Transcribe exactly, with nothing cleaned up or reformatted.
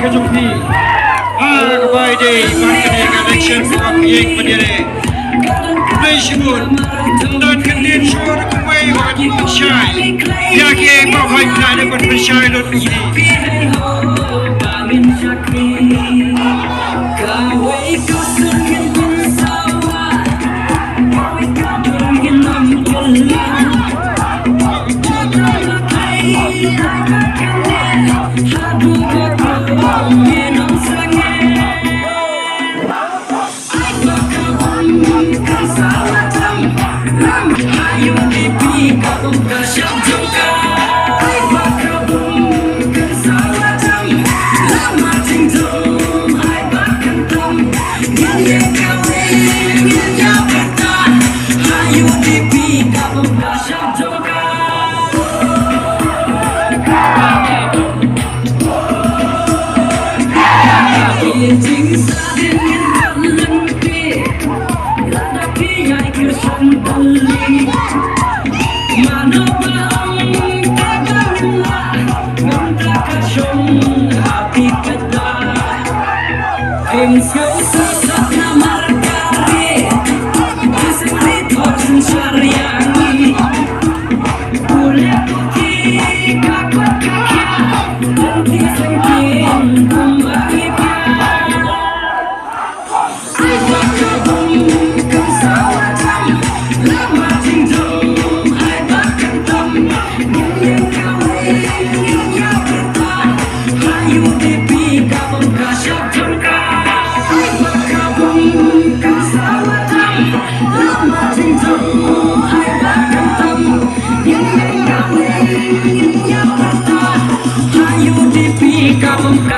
Ka jong phi. Ah, ka bai dei, ban kane ka election ka phi ïeng ban ïaleh. Dei shibun. Don kyndit shuwa da kumwei ba kan pynshai. Ïa kiei ba hoi phi da ban pynshai lut kumne.